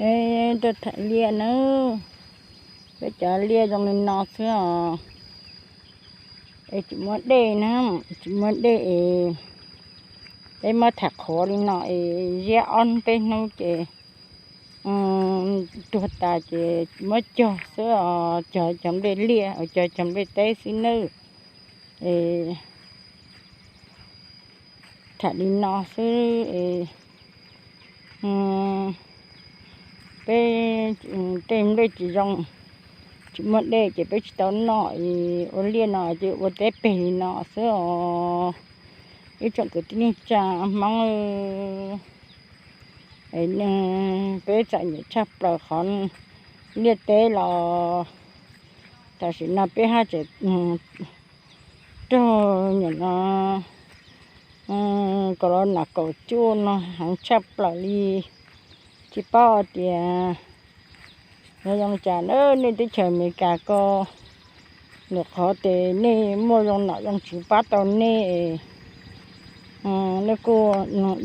Peb tuaj tham liaj nawb. Peb cov liaj zoo li no xwb os. Es tsis muaj dej na, tsis muaj dej es peb muab tham qhuav li no es ziab ob peb hnub ces tuag tas ces muab cog xwb os, cog cov nplej liaj, cog cov nplej teb xwb nawb. Es tham li no xwb es peb tej nplej tsis zoo, tsis muaj dej ces peb tsis tau noj, ua liaj no ces ua teb peg li no xwb os. Ib tsoom kwv tij neej tsa Hmoob, peb txom nyem tshaj plaws qhov liaj teb los tam sim no peb haj tseem raug nyuam no kaum los nam kaum cuaj no heev tshaj plaws li. Tsis paub tias yuav zoo li cas na, nej teb chaws Amelikas ko, nws qhov ces nej muaj zoo nom zoo tswv pab tau nej, nej kuj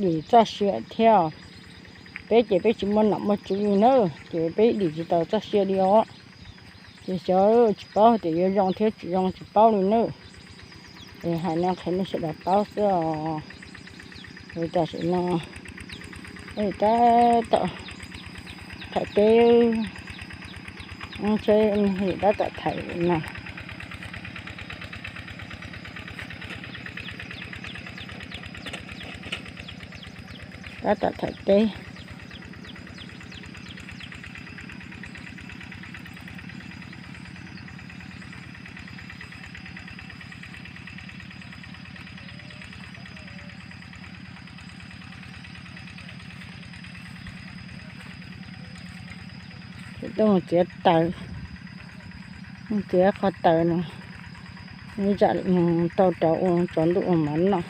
dim txoj sia thiab. Peb ces peb tsis muaj nom muaj tswv li na, ces peb dim tsis tau txoj sia li os. Ces xyov tsis paub tias yuav zoo thiab tsis zoo tsis paub li na. Es hais no qhia nej sawv daws paub xwb os. Tam sim no tab tom thaiv teb, tab tom thaiv no, tab tom thaiv teb. Tuaj mus txiav taws, mus txiav qhov taws no, zam tau rau ua tsaus ntuj ua mov noj.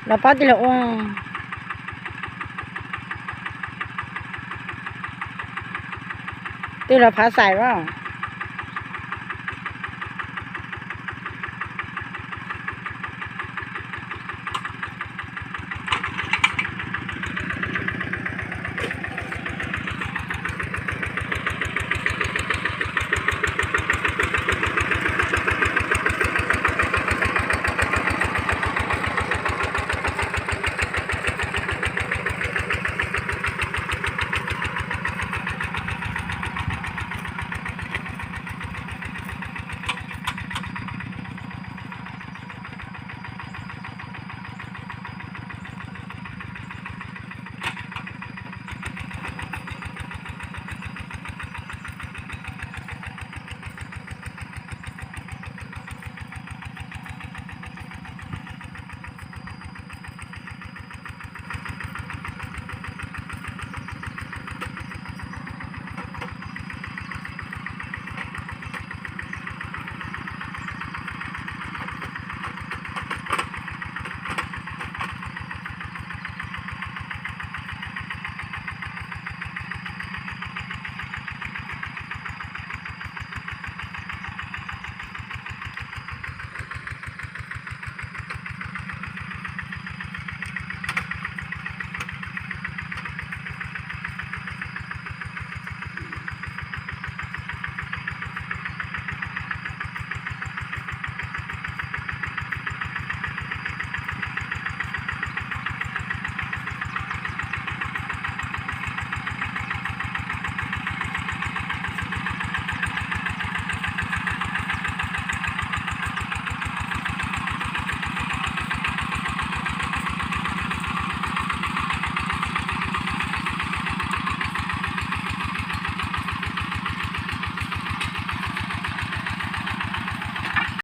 Los pab tij laug ua, tij laug phav xais a.